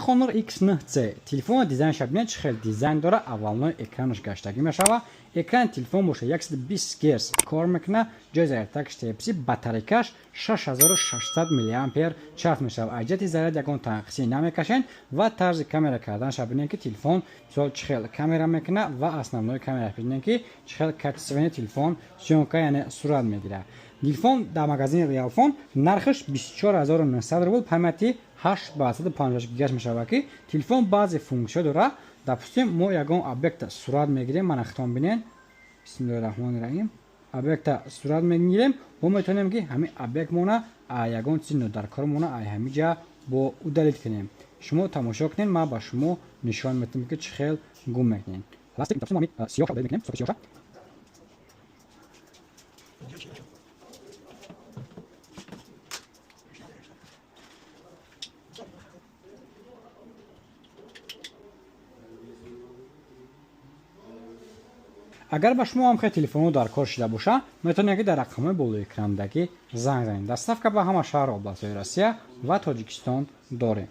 Honor X9C. Телефон дизайнша бинед, чӣ хел дизайн дора. Аввалнои экранаш гаштагӣ мешава. Экрани телефон боша 120 Гц кор мекуна, ҷои зарядтакаш Type-C, батарейкаш 6600 мАч мешава. Аз ҷиҳати заряд ягон танқисӣ намекашен. Ва тарзи камера карданша бинед, ки телефон мисол чӣ хел камера мекуна, ва основной камера бинед, ки чӣ хел качественный телефон съёмка, яъне сурат мегирад. Телефон дар магазини Realfon нархаш 24900 рубл, памяти 8 ба 156 гигаш мешавад, ки телефон баъзе функсия дора. Допустим, мо ягон объекта сурат мегирем, мана хитон бинед, бисмиллоҳи раҳмони раҳим, объекта сурат мегирем, мо метавонем, ки ҳамин объектмона, ягон чизи нодаркормона ай ҳамин ҷа бо удалить кунем. Шумо тамошо кунед, ман ба шумо нишон метавам, ки чӣ хел гум мекунем. Сиёҳ мекунем. Агар ба шумо ҳам хел телефонҳо дар кор шида боша, метавонед, ки дар рақамҳои болои экрандагӣ занг занед. Доставка ба ҳама шаҳру областҳои Россия ва Тоҷикистон дорем.